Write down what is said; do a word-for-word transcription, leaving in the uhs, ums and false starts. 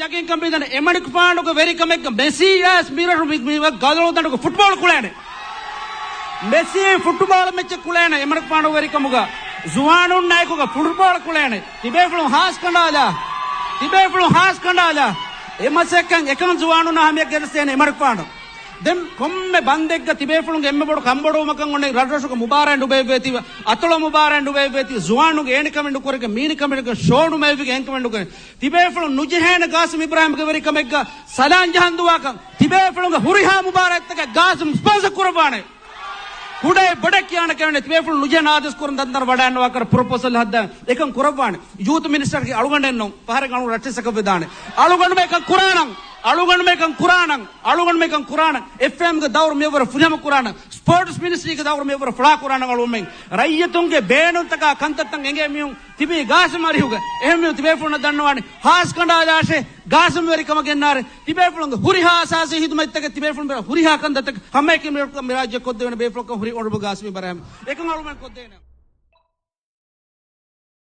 ޔަގީންކަން ބިނދަން އެމަނިކުފާނުގެ ވެރިކަމެއްގަ މެސީ އައިސް މިރަށު މި، މި ގަދަޅު ދަނޑުގަ ފުޓްބޯޅަ ކުޅޭނެ. މެސީ ފުޓްބޯޅަ މެޗެއް ކުޅޭނެ އެމަނިކުފާނުގެ ވެރިކަމުގަ. ޒުވާނުންނާއެކުގަ ފުޓްބޯޅަ ކުޅޭނެ. ތިބޭފުޅުން ހާސް ކަނޑާލާ. ތިބޭފުޅުން ހާސް ކަނޑާލާ. އެ މަސައްކަތް އެކަން ޒުވާނުންނާ ހަމަޔަށް ގެނެސްދޭނެ އެމަނިކުފާނު. ދެން ކޮންމެ ބަންދެއްގަ ތިބޭފުޅުންގެ އެންމެ ބޮޑު ކަންބޮޑުވުމަކަށް އޮންނަ ރަށްރަށުގަ މުބާރާތް ނުބޭއްވޭތީ، އަތޮޅަށް މުބާރާތް ނުބޭއްވޭތީ، ޒުވާނުންގެ އޭނިކަމެއް ނުކުރެގެ މީނިކަމެއްގެ ޝޯ ނުމެއްވިގެ އެންކަމެއް ނުކުރެ. ތިބޭފުޅުން ނުޖެހޭނެ ގާސިމް އިބްރާހިމްގެ ވެރިކަމެއްގަ ސަލާން ޖަހަން ދުވާކަން. ތިބޭފުޅުންގެ ހުރިހާ މުބާރާތްތަކަށް ގާސިމް ސްޕޮންސަ ކުރައްވާނެ. ކުޑައެއް ބޮޑެއް ކިޔާނެ ކެވެނެ ތިބޭފުޅުން ނުޖެހޭ އާދޭސް ކުރަން ދަންދަން ވަޑައިންނަވާކަރ ޕްރޮޕޯސަލް ހައްދާ އެކަން ކުރައްވާނެ. ޔޫތު މިނިސްޓަރގެ އަޅުގަނޑެއް ނޫން. ފަހަރެއް އަޅު ރައްޓެއްސަކަށް ވެދާނެ. އަޅުގަނޑުމެ އެކަން ކުރާނަން. އަޅުގަނޑުމެ އެކަން ކުރާނަން. އަޅުގަނޑުމެ އެކަން ކުރާނަން. އެފްއޭއެމްގެ ދައުރު މިއަށްވުރެ ފުރިހަމަ ކުރާނަން. ސްޕޯޓްސް މިނިސްޓްރީގެ ދައުރު މިއަށްވުރެ ފުޅާ ކުރާނަން އަޅުގަނޑުމެ. ރައްޔިތުންގެ ބޭނުންތަކާ ކަންތައްތައް އެނގޭ މީހުން ތިބީ ގާސިމް އަރިހުގަ. އެހެން މީހުން ތިބޭފުޅުންނަށް ދަންނަވާނެ. ހާސް ކަނޑާލާށޭ. ގާސިމް ވެރިކަމަށް ގެންނާރޭ. ތިބޭފުޅުންގެ ހުރިހާ އަސާސީ ހިދުމަތްތަކެއް ތިބޭފުޅުން ބެރަ ހުރިހާ ކަންތައްތަކެއް ހަމައެކަނި މި ރާއްޖެ ކޮށްދެވޭނެ ބޭފުޅަކަށް ހުރި އޮނަރަބަލް ގާސިމް އިބްރާހިމް. އެކަން އަޅުގަނޑު ކޮށްދޭނެ.